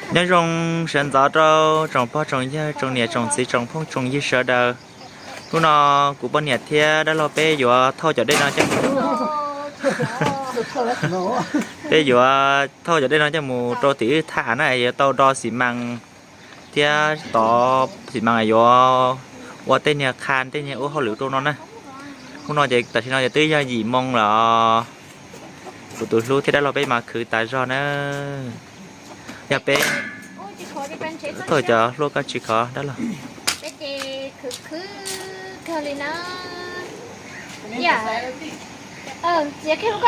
Nyob zoo sawv ntxov rau tsoom pog tsoom yawg tsoom niam tsoom txiv tsoom phooj tsoom ywg sawv daws. Hnub no kuv poj niam thiab dab laug peb yuav thauj cov dej no coj mus, peb yuav thauj cov dej no coj mus rau tim wb tham na, yuav tau do xi mas thiab tov xi mas yuav ua tej niag qha tej niag ua hauj lwm rau no na. Hnub no ces tam sim no ces twb yog yim moo lawm. Kuv tus hlub thiab dab laug peb mas khwv tas zog na. Yog peb, thauj cov hlub koj tsis khov dab laug.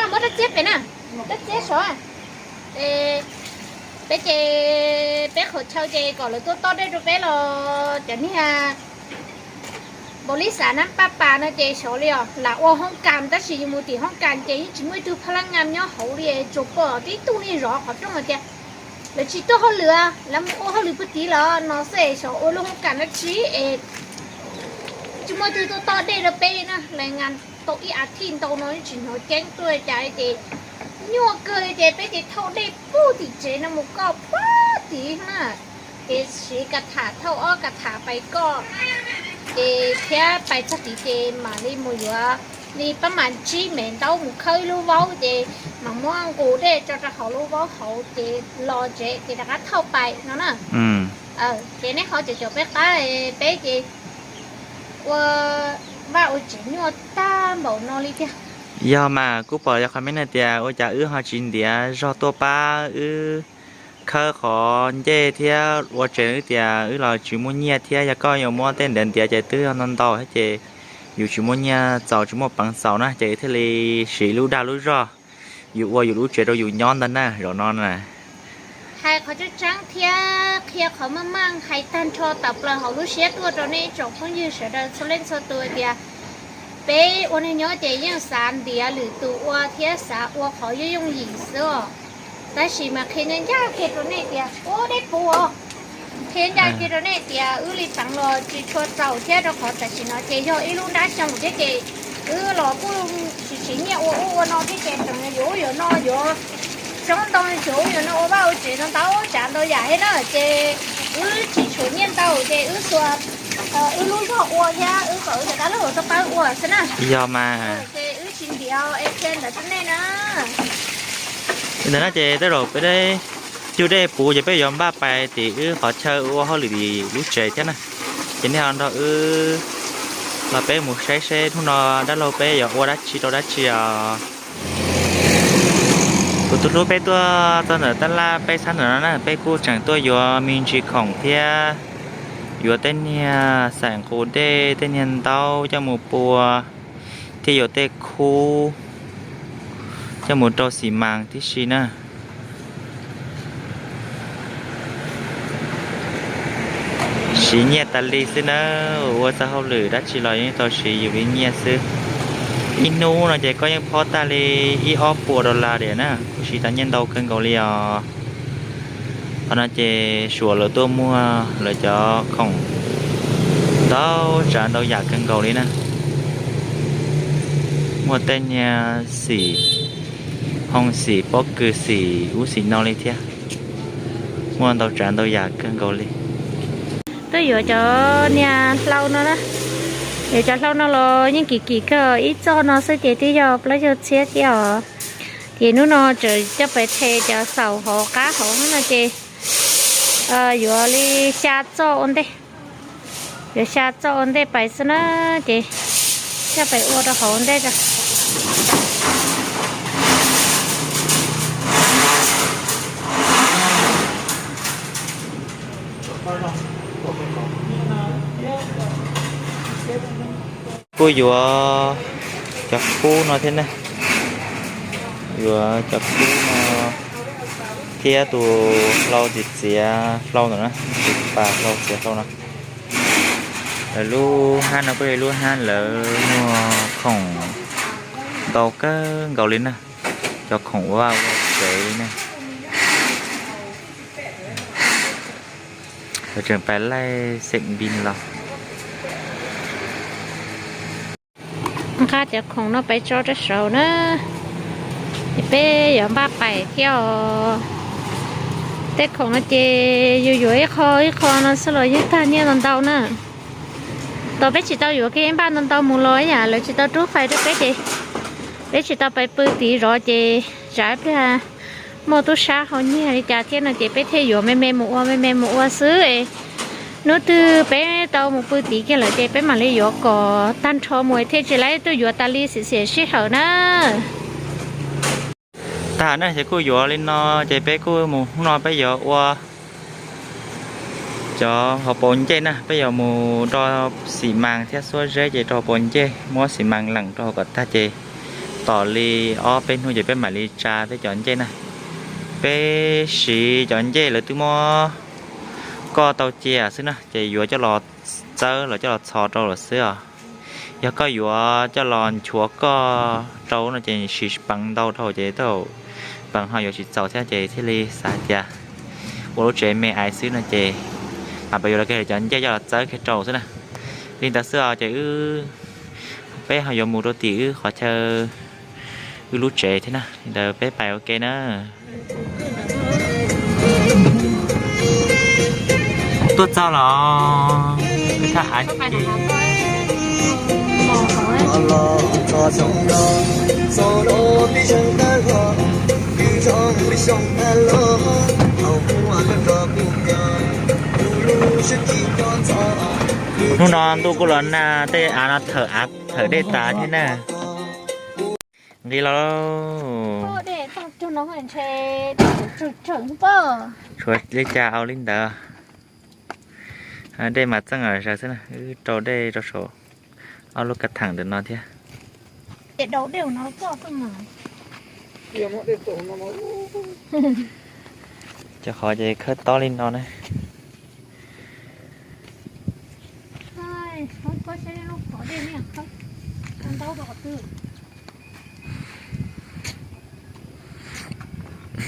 Muab rab txiab pem na, rab txiab saud. Peb ces peb qhov chaw ces kom lawv tuaj toj dej rau peb los cov niag npaum li xav nab paj pas no ces xyov li os, lam ua hoob kas tab sis yus mus tim hoob kas ces yeej tsis muaj ib tug phab lab nga nyob hauv li, tsuas pom tib tug niag zov qhov rooj hais tias lawv tsis tuaj hauj lwm, lawv mus ua hauj lwm puag tid lawm no xwb, xyov ua lub hoob kas dab tsi es tsis muaj ib tug tuaj toj dej rau peb na. Lawv nga tau ib as thiv ntau no yeej tsis hnov ceeb tuaj cas ces nyuaj kawg li ces peb ces thauj dej puag tim tsev no mus koj puag tid na. Ces siv ka tham thauj ob ka tham pais koj, ces thiab pais txog tid ces mam li mus yuav li pab mam ntsib me ntaub mus khawb ib lub vaub ces mam muab nqus dej tso rau hauv lub vaub hauv ces los tsev ces rov qab thauj pais no na. Ces nej ho caum caum peb qab, peb ces ua vaj ua tsev nyuaj tag npaum no li tiag. Yog mas kuj pom yog qhov me ne tias ua cas wb ho tsis ntiav zog tuaj pab wb khawb qhov ncej thiab ua tsev wb tias wb los tsis muaj nyiaj thiab, yog koj yuav muab tej ntiav ntiav ces twb yog ntau ntau thiab ces yus tsis muaj nyiaj txaus tsis muaj peev xaus na ces wb thiaj li siv lub dag lub zog yus ua yus lub tsev rau yus nyob ntag na zaum no na. Hais qhov tseeb tseeb thiab qhia qhov maj maj hais tag nrho tawm plaws hauv lub siab tuaj rau nej tsoom phooj ywg sawv daws txhua leej txhua tus tias peb ua neeg nyob ces yeej xav ntiav lwm tus ua thiab xav ua qhov yooj yooj yim xwb os. Tab sis mas qhia ncaj ncaj kiag rau nej tias ua dej puv os, qhia ncaj kiag rau nej tias wb li peev los tsis tshua txaus thiab rau qhov tam sim no ces yog ib lub nrab xyoo thiab ces wb los kuj tsis tsim nyiaj ua ub ua no thiab ces tseem yuav ub yuav no yuav tsob ntoo tsuav ub yuav no ua vaj ua tsev no ntau tsav ntau yam thiab na ces wb tsis tshuav nyiaj ntau ces wb xuas wb lub zog ua thiab wb kom wb cov dab laug tuaj pab ua xwb na. Yog mas. Ces wb tsis ntiav es qhia ntawd rau nej na. Li ntawd na ces tej zaum peb cug dej puv ces peb yuav npaj pais tim wb qhov chaw ua hauj lwm tim lub tsev thiab na. Ces nej ho nrog wb los peb mus saib seb hnub no dab laug peb yuav ua dab tsi rau dab tsi os. Kuv tus hlub peb tuaj txog ntawm tab laj peb sab ntawm no na peb kuj tseem tuaj yuav me ntsis khoom thiab yuav tej niag xaim nqus dej tej niag ntaub coj mus pua thiab yuav tej khub coj mus rau xi mas tib si na. Siv nyiaj tas li xwb na, ua txog hauj lwm dab tsi los yeej tau siv yus li nyiaj xwb. Ib hnub no ces koj yeej phob tag li ib ob puas dollar diam na, kuj siv tau nyiaj ntau kawg nkaus li os. Qhov no ces suam lawv tuaj muag lawv cov khoom ntau tsav ntau yam kawg nkaus li na. Muaj tej niag xim, hoo xim, pob kws xim, ub xim no li thiab. Muaj ntau tsav ntau yam kawg nkaus li. Twb yuav cov niag hlau no na, yuav cov hlau no los yeej kim kim kawg, ib txoj no xwb ces twb yog plaub caug txhiab thiab os. Ces hnub no tseem coj pais the cov xaum hauv qab hauv no ces yuav li xya txoj ua ntej, yuav xya txoj ua ntej pais xwb na, ces coj pais ua rau hauv ua ntej tso. Kuj yuav cov kub no thiab ne, yuav cov kub no thiab tus hlau txiav txiav hlau ntawm no, tus pas hlau txiav hlau no. Lawv lub hab no kuj yog lub hab lawv muag khoom ntau kawg nkaus li na, cov khoom ua vaj ua tsev li na. Lawv tseem pais laij xeem npis los. Nqa cov khoom no pais tso rau saud na, es peb yuav npaj pais thiab os. Tej khoom no ces yus yuav ib qho ib qho no xwb los yeej tag nyiaj ntau ntau na. Tos peb tsis tau yuav kiag ib npaj ntau ntau mus los ib yam lawv tsis tau rub fais rau peb ces peb tsis tau pais pw tid zov ces tsam ib pliag muaj tub sab haus nyiaj li cas thiab no ces peb thiaj yuav me me mus ua me me mus ua xwb. Hnub twg peb tau mus pw tid kiag lawm ces peb mam li yuav kom tag nrho mus thiaj tsis laib tuaj yuav tas li xim xiam sij hawm na. Tag na ces kuj yuav li no, ces peb kuj mus hnub no peb yuav ua cov hauv paus ncej na, peb yuav mus rau xi mas thiab xuab zeb ces rau hauv paus ncej, muab xi mas leem rau hauv kom tag ces tos li ob peb hnub ces peb mam li tsa peb cov ncej na. Peb siv cov ncej lawv twb muab koj tau cia xwb na, ces yuav coj los txawb los coj los txhos rau lawm xwb os. Yog koj yuav coj los nchuav koj rau no ces siv peev ntau dhau ces tej zaum peev ho yuav tsis txaus thiab ces thiaj li xav hais tias ua lub tsev me ais xwb no ces mam pais yuav los kiag cov ncej coj los txawb kiag rau xwb na. Li ntawd xwb os ces wb, peb ho yuav mus rau tim wb qhov chaw, wb lub tsev thiab na. Li ntawd peb pais ua ke na. Tuaj txog los thaj av. Hnub no ntuj kuj los nag, tej av no thawm av thawm dej tas thiab na. Nqis los. Tshuav li cas au li ntawd. Dej mas txeej zaws xwb na, wb rau dej rau saum ob lub kav theem ntawm no thiab. Cov qhov ces khawb tob li no na.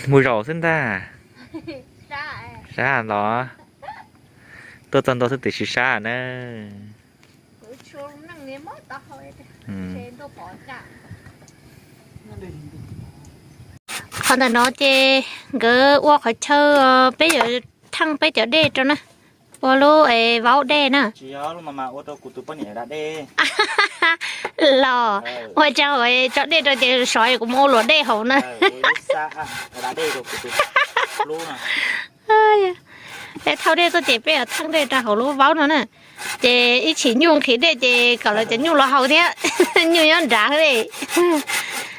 Mus zaum xwb ntag. Sab los. Tuaj txog ntua xwb tiam sis sab na. Qhov ntawm no ces nkawd ua qhov chaw, peb yuav theej peb cov dej rau na, ua lub vaub dej na. Los ua tsa hauv tso dej rau ces sov kuv mus ua luam dej hauv na. Peb thauj dej tuaj ces peb yuav theej dej rau hauv lub vaub no na. Ces ib chim nyuj nqhis dej ces kom lawv cov nyuj los haus thiab. Nyuj nyob nrad li.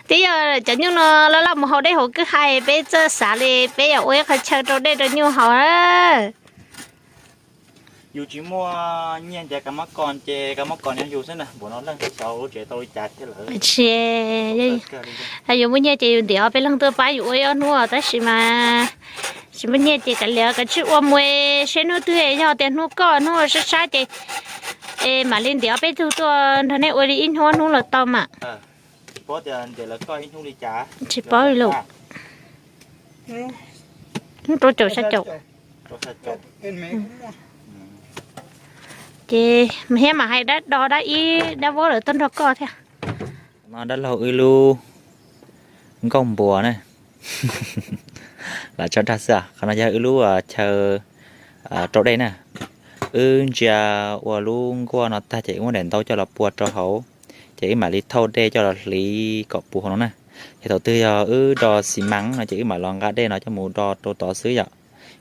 Twb yog cov nyuj no laj laj mus haus dej hauv kwj ha, peb txawj xav li peb yuav ua ib qho chaw rau dej rau nyuj haus na. Yus tsis muaj nyiaj ntiav kav mab kos ces kav mab kos nyob yus xwb na, npaum no leej twg xyov lub tsev tau li cas thiab lawm. Tsis, yus muaj nyiaj ces yus ntiav peb leeg tuaj pab yus ua ib ob hnub tab sis mas tsis muaj nyiaj ces kav liam kav tsij ua mus seb hnub twg, yog tias hnub koj hnub sab sab ces mam li ntiav peb tug tuaj nrog nej ua li ib hnub ob hnub los tau mas. Tsis paub li lawm. Hnub rau caum xya caum. Ces mas thiab mam hais dab do dab ib dab vab lawv tuaj nrog koj thiab. No dab laug wb lub nkauj npua na. Lam tso dag xwb, qhov no yog wb lub chaw rau dej na. Wb ntsia ua lub nkuaj no tag ces wb muab daim ntaub coj los pua rau hauv, ces wb mam li thauj dej coj los hliv kom puv hauv no na. Ces thaum twg yog wb do xi mas no ces wb mam los nqa dej no coj mus do rau tod xwb yom.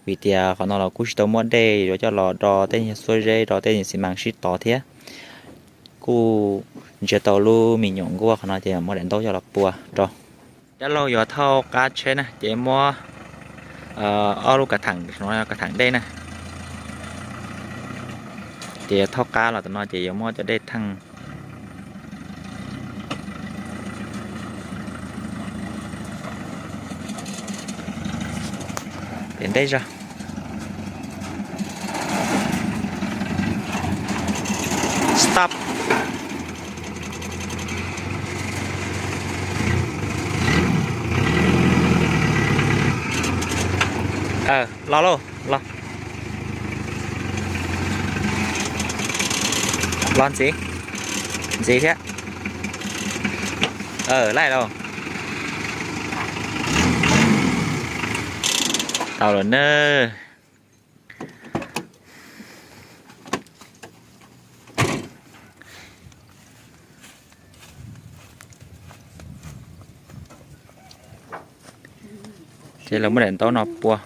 Vim tias qhov no los kuj tsis tau muaj dej yuav coj los do tej xuab zeb do tej xi mas sib tov thiab. Kuj ntsia tau lub me nyuam nkuaj qhov no ces muab daim ntaub coj los pua rau. Dab laug yuav thauj qab tsheb na ces muab ob lub kav theem, kav theem dej na. Ces yuav thauj qab los tam no ces yuav muab cov dej theej. Pem ntej zog. Stop. Los lauj, los. Los ntxiv, ntxiv thiab. Laij lauj. Tau lawm na. Ces lawv muab daim ntaub no pua.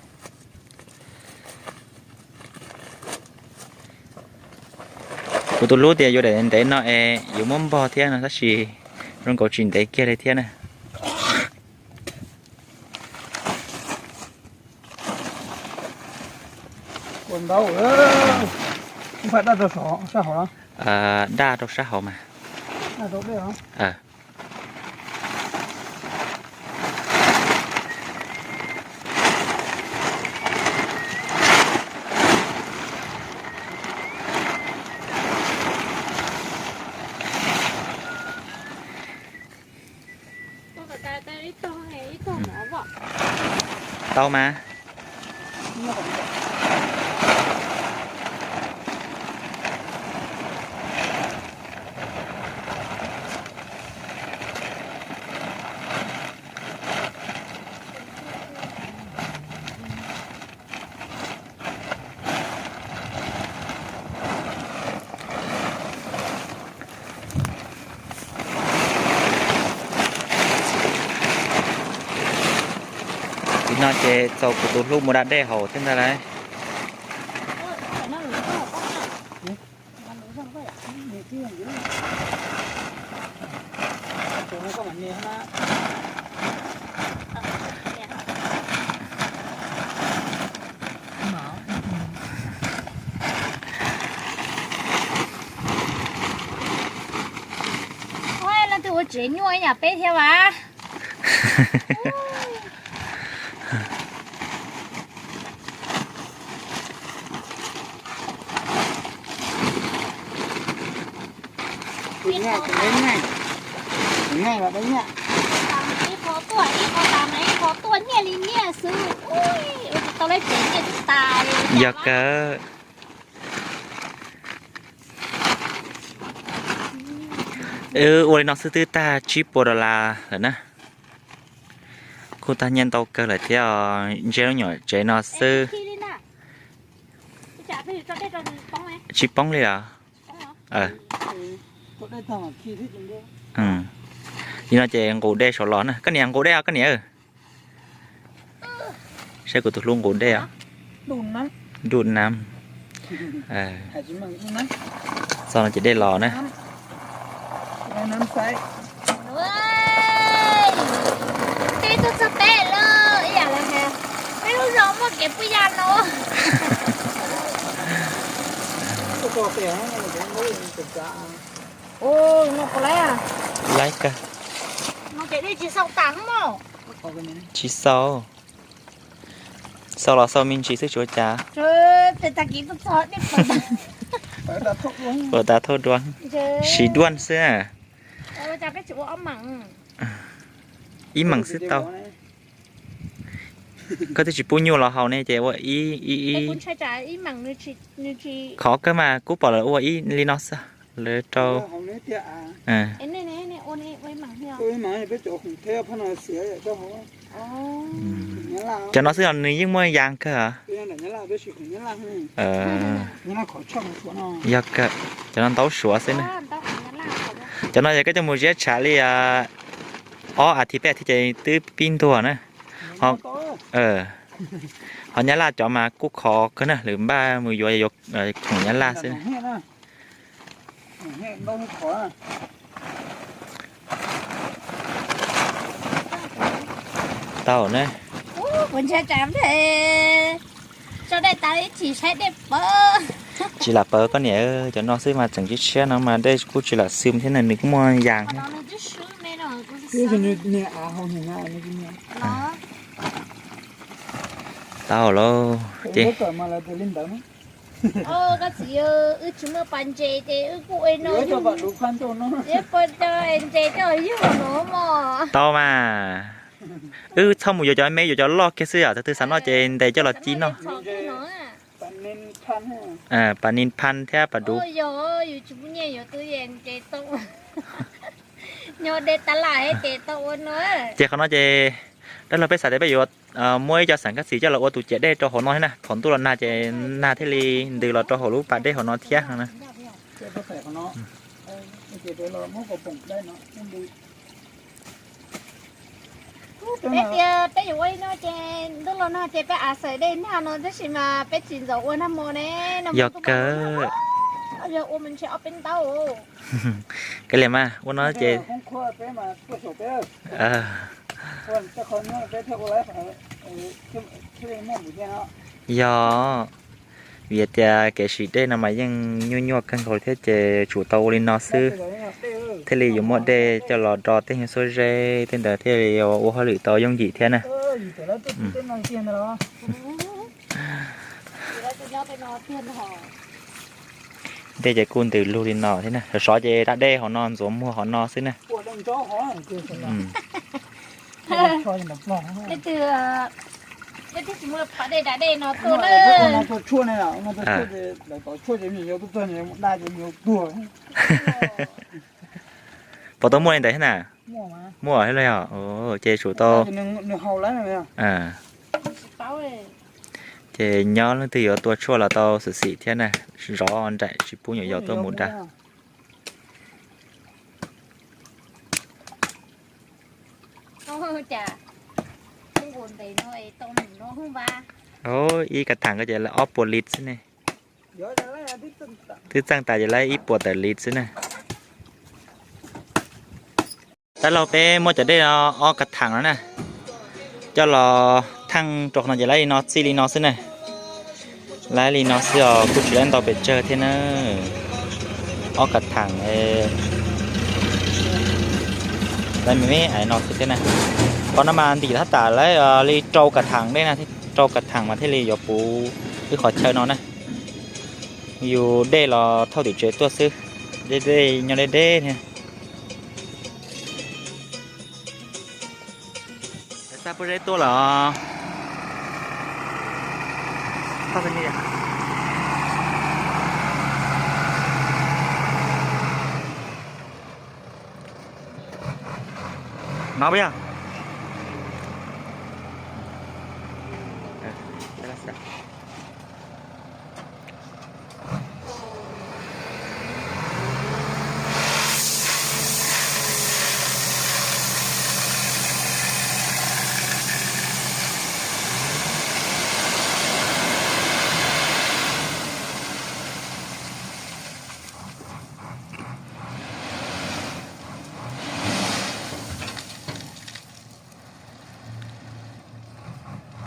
Kuv tus hlub tias yuav daim ntev no es yuav muab npog thiab no tab sis zoo nkaus tsis ntev kiag li thiab na. Daj rau sab hauv mas. Tau mas. Nim no ces txaus kuv tus hlub mus da dej haus thiab ntag lauj. Leej twg ua tsev nyuaj ib yam peb thiab mas. Ib qho tuaj, ib qho tas mas ib qho tuaj nyiaj li nyiaj xwb. Ua tsis tau lawv tsev nyiaj twb tas li. Yog kawg. Wb ua li no xwb twb tag tsib puas dollar lawm na. Kuj tag nyiaj ntau kawg lawm thiab os, ntshe lub nyuam tsev no xwb. Tsis poob li los? Li no ces nqus dej saum los na. Koj niam nqus dej os koj niam. Saib kuv tus hlub nqus dej os. Ntuj nam. Txog no ces dej los na. Peb tuaj txog peb lawm ib yam li hais, peb lub zos muaj kev puj ya no. Laib kawg. Tsis xau. Xau los xau me ntsis xwb tsis ua cas. Ua tas thauj dua. Siv duaj xwb. Ib meem xwb tau. Koj twb tsis pub nyuj los haus ne ces ua ib ib ib. Qhov kawg mas kuv pom lawv ua ib li no xwb lawv rau. Cov no xwb los nws yeej muaj yas kawg. Yog kawg, cov no ntaub suav xwb na. Cov no yog koj coj mus ziab tshav li ob as thiv peb as thiv ces twb pib ntuag na. Ho nyab laj cov mas kuj khov kawg na, lwm npaj mus yuav yuav khoom nyab laj xwb na. Tau na. Tsis lam pawv koj niam, cov no xwb mas tseem tshiab tshiab no mas dej kuj tsis lam xwm thiab na, nws kuj muaj yas thiab. Tau lauj ces. Tau mas. Wb txhob mus yuav cov me, yuav cov loj kiag xwb, yog thaum twg xav noj ces ntes coj los ci noj. Pas nin phan thiab pas dub. Ces qhov no ces dab laug peb xav tias peb yuav muab ib co xeem kab txis coj los ua tus ciav dej rau hauv no thiab na, thaum ntuj los nag ces nag thiaj li ntws los rau hauv lub pas dej hauv no thiab no na. Peb tias peb yuav ua li no ces ntuj los nag ces peb av xaws dej nag no tab sis mas peb tsis ntxov ua nag hmo ne. Yog kawg. Yog ua mas ntshe ob peb ntaub. Kav liam mas ua no ces yog vim tias kev sim dej no mas yeej nyuaj nyuaj kawg nkaus thiab ces tsum tau ua li no xwb thiaj li yuav muaj dej coj los do tej nyuag xuab zeb tej ntawd thiaj li ua hauj lwm tau yooj yim thiab na. Dej ces kuj ntws lug li no thiab na, sov sov ces da dej hauv no ntxuav muag hauv no xwb na. Puas tau muaj li ntawd thiab na? Muaj thiab los yog ces tsum tau. Ces nyob leej twg yuav tua tshuaj los tau xwm xim thiab na, zov nraim tsis pub nyuam yaus tuaj mus da. Ib kav tham ko ces lawv ob puas lis xwb ne. Twb txeej tas ces lawv ib puas tawm lis xwb na. Tab laug peb muab cov dej no ob kav tham no na, coj los theej rau qhov no ces lawv li no txij li no xwb na. Lawv li no xwb os, kuj tsis lawv ntau pes tsawg thiab na. Ob kav tham, lawv me me ais no xwb thiab na. Qhov no mas ntim tab tom lawv li rau kav tham dej na, rau kav tham mas thiaj li yuav puv wb qhov chaw no na. Yus dej los thauj tim tsev tuaj xwb, dej dej nyob deb deb thiab. Xa pob zeb tuaj los. No puas yog?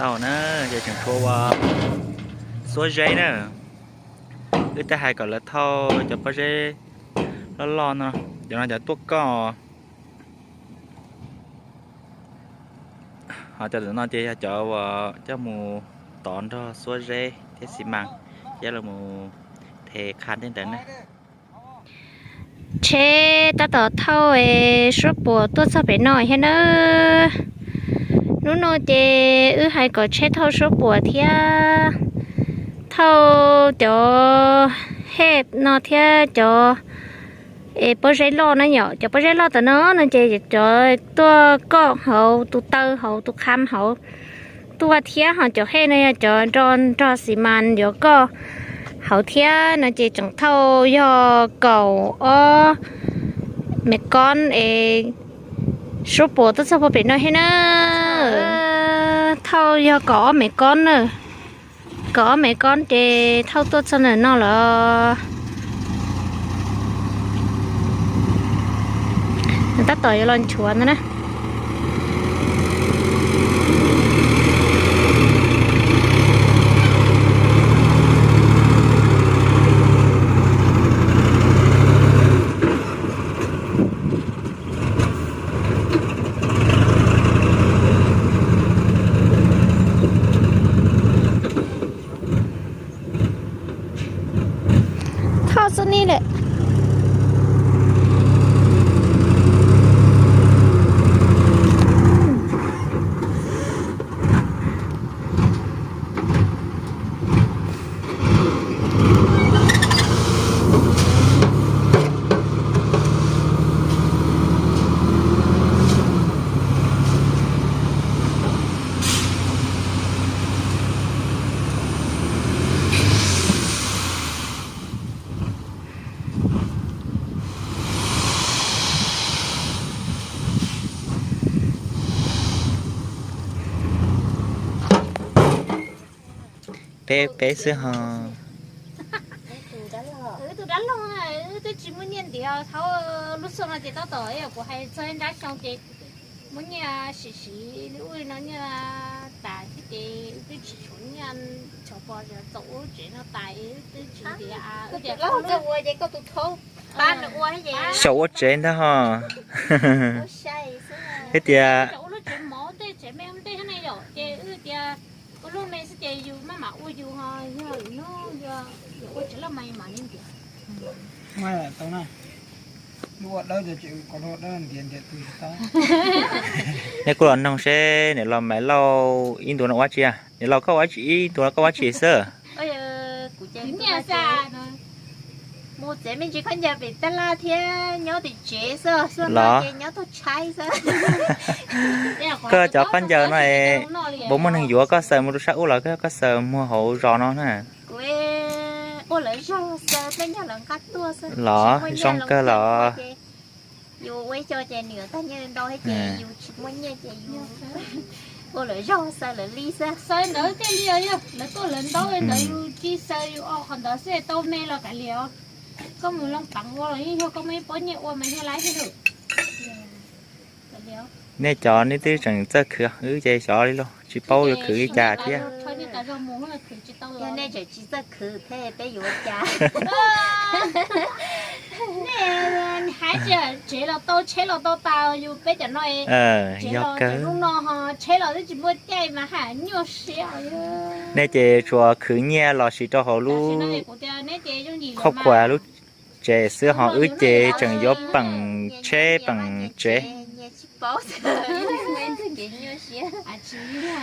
Tau na, ces tseem tshuav ua xuab zeb na. Wb twb hais kom lawv thauj cov pob zeb loj loj no, cov no cov tuaj koj. Ho cov no ces yog cov uas coj mus tov nrog xuab zeb thiab xi mas, coj los mus the qha tej ntawd na. Tsheb tab tom thauj suab puam tuaj txog pem no thiab nawb. Hnub no ces wb hais kom tsheb thauj suab puam thiab thauj cov hej no thiab cov es pob zeb loj na yom. Cov pob zeb loj tom no no ces cov tuaj koj hauv tus taw hauv tus qham hauv tuaj thiab, ho cov hej no yog cov nrog nrog xi mas yuav koj hauv thiab no ces tseem thauj yog kaum ob me koob es suab puam tuaj txog puag pem no thiab na. Thauj yog kaum ob me koob na. Kaum ob me koob ces thauj tuaj txog ntawm no lawm. Nws tab tom yuav los nchuav ntag na. Thauj xub nib lawm. peb peb xwb ho. Wb tus dab laug, wb twb tsis muaj nyiaj ntiav thaum lub xyoo no ces tab tom kuv hais txog nrab xyoo ces muaj nyiaj sim siv li ub li no nyiaj tas thiab ces wb twb tsis tshuav nyiaj, tshuav pos txaus ua lub tsev no tas wb twb tsis ntiav. Wb tias ua ces koj tus thaub pab nws ua ces xyaum ua tsev ntag ho. Wb tias ua lub tsev mov tej tsev me ntej thiab ne yom, ces wb tias ua lub me xwb ces yus maj mam ua yus ho, yog lwm hnub yog ua tsev loj mas mam li ntiav. Nej kuj los noog seb niam laus Maiv Lauj ib ntus no ua tsi, niam laus koj ua tsi, ib ntus no koj ua tsi xwb? Mus tsev me ntsis khaub ncaws pem tab laj thiab nyob tim tsev xwb, xub no ces nyob tau tshaib xwb. Koj cov khaub ncaws no puas muaj neeg yuav, koj xaws mus rau sab ub los koj xaws muag hauv zos no na? Kuv ua lawv zog xaws, tej nyuag lawv nqa tuaj xwb. Los zoo kawg los. Yus ua ib co ces nws tag nyiaj ntau thiab ces yus tsis muaj nyiaj ces yus ua lawv zog xaws lawv li xwb. Xaws ntawd thiaj li os, yog lawv tuaj lawv ntaub ntawd yus cia xaws yus ua qhov ntawd xwb, tau me los kav liam os. Koj mus loo peev ua los yeej yog koj muaj ib pob nyiaj ua mas yog lawv thiaj li. Nej cov nej twb tseem txawj khwv, wb ces xyov li lauj, tsis paub yuav khwv li cas thiab. Yog nej tseem tsis txawj khwv thiab peb yuav ua cas? Nej hais tias tsev los tau, tsheb los tau tas, yus peb cov no tsev los cov hnub no ho tsheb los twb tsis muaj caij mas haj nyuaj siab. Nej ces tsuas khwv nyiaj los siv rau hauv lub khaub khuas lub tsev xwb ho wb ces tseem yuav peem tsheb peem tsev.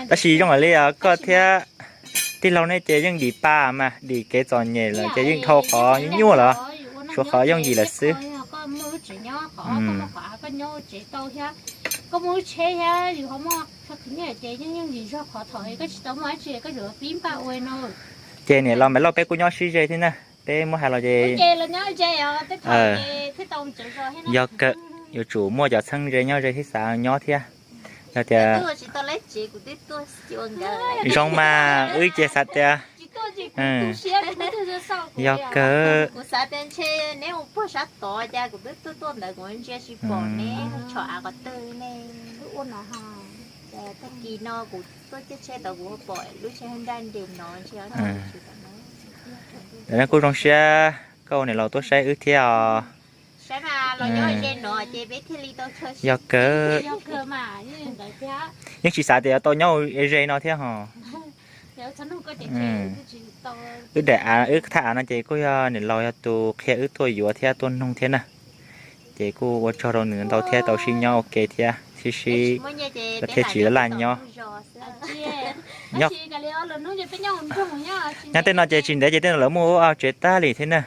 Tab sis zoo li koj thiab tij laug nej ces yeej dim pa mas dim kev txom nyem lawm ces yeej dhau qhov nyuaj lawm, tshuav qhov yooj yim lawm xwb. Ces niam laus Maiv Lauj peb kuj nyob sib ze thiab na, peb muab hais los ces yog kawg, yuav tsum muaj cov txheeb ze nyob ze thiab xav nyob thiab. Yog tias zoo mas wb ces xav tias yog kawg. Ntawm no kuj zoo siab koj ua niam laus tuaj saib wb thiab os. Yog kawg. Yeej tsis xav tias yuav tau nyob ze no thiab ho. Wb daim av, wb thaj av no ces kuj yog niam laus yog tus qhia wb tuaj yuav thiab tuaj noog thiab na. Ces kuj ua tsaug rau nws ntau thiab tau sib nyob ua ke thiab sib sib thiab tsis laj laj nyob. Nyob tej no ces tsis ntev ces tej no lawv muaj ua tsev tag li thiab na.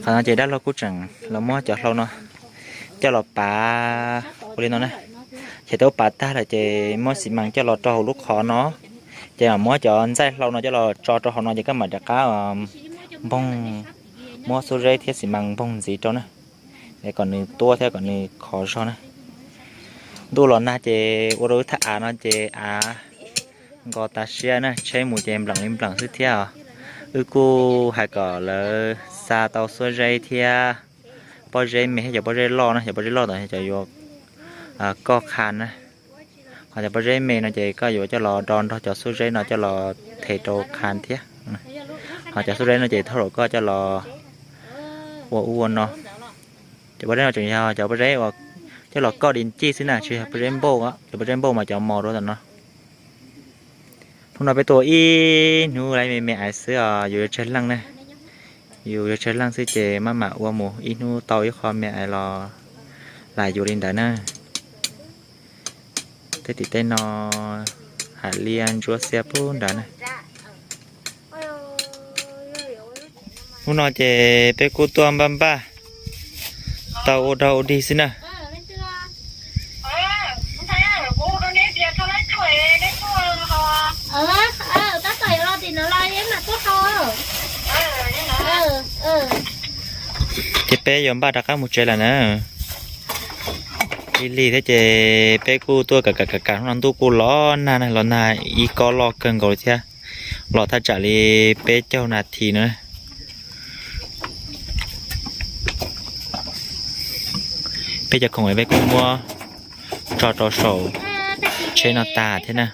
Qhov no ces dab laug kuj tseem los muab cov hlau no coj los pav ua li no na. Ces tau pav tag lawm ces muab xi mas coj los rau hauv lub qhov no. Ces muab cov ntxaij hlau no coj los tso rau hauv no ces koj mam rov qab npoog, muab xuab zeb thiab xi mas npoog ntxiv rau na, es kom nws tuab thiab kom nws khov zog na. Ntuj los nag ces ua rau wb thaj av no ces av nkos tas siab na, tsheb mus ces npleem li npleem xwb thiab os. Wb kuj hais kom lawv xa tau xuab zeb thiab pob zeb me thiab cov pob zeb loj na, cov pob zeb loj ntawd cov yuav koj qha na. Ho cov pob zeb me no ces koj yuav coj los do nrog cov xuab zeb no coj los them rau qha thiab. Ho cov xuab zeb no ces thauj rau koj coj los ua ub ua no. Cov pob zeb no tseem yog cov pob zeb uas coj los koj di ncij xwb na, tsis yog pob zeb npauj, cov pob zeb npauj mas cov mos rau tom no. Hnub no peb tuaj ib hnub lawm me me aiv xwb os, yus yuav tsawg leej ne, yus yuav tsawg leej xwb ces maj mam ua mus ib hnub tau ib qho me aiv los lam yuav li ntawd na. Tej tim tej no hais liaj ntsuab xiab pub nrad na. Hnub no ces peb kuj tuaj npaj npaj tau ua dog ua dig xwb na. Ces peb yuav npaj rov qab mus tsev lawm na. Lig lig thiab ces peb kuj tuaj kam kam kam kam, hnub no ntuj kuj los nag na, los nag ib kob loj kawg nkaus li thiab. Los thaj tsam li peb caug nas this no. Peb cov khoom peb kuj muab tso rau saum tsheb no tas thiab na.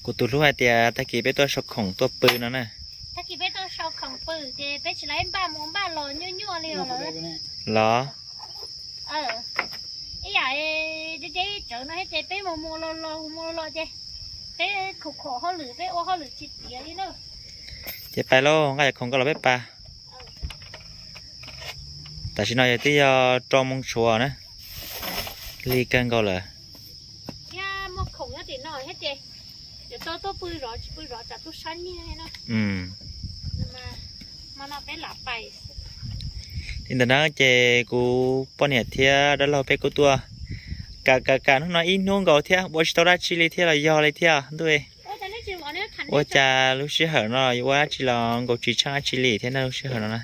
Kuv tus hlub hais tias tag kis peb tuaj sau khoom tuaj pw no na. Tag kis peb tuaj sau khoom pw ces peb tsis laib npaj mus npaj los nyuaj nyuaj li os. Los ib yam deb deb tsawv no thiab ces peb mus mus los los mus mus los los ces peb khom khom hauj lwm, peb ua hauj lwm tsis tiav li na. Ces pais lauj, nqa cov khoom ko los peb pais. Tam sim no yog twb yog rau moo tshuav na, lig kawg nkaus lawm. Thiab muaj khoom nyob tim no thiab ces yuav tau tuaj pw zov tsis pw zov tsam tu sab nyiag no. Li ntawd na ces kuv poj niam thiab dab laug peb kuj tuaj kam kam kam hnub no ib hnub nkaus thiab ua tsis tau dab tsi li thiab los yog li thiab ntuj. Ua cas lub sij hawm no yuav ua dab tsi los nkaus tsis tsheej dab tsi li thiab na, lub sij hawm no na.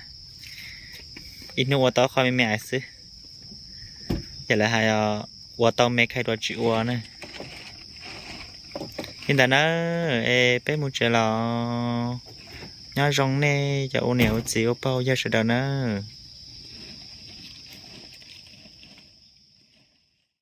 Ib hnub ua tau qhov me me xwb, yog lawv hais ua tau me khaij dua tsis ua na. Li ntawd na, es peb mus tsev los nyob zoo nej cov ua niam ua txiv ua pog ua yawg sawv daws nawb.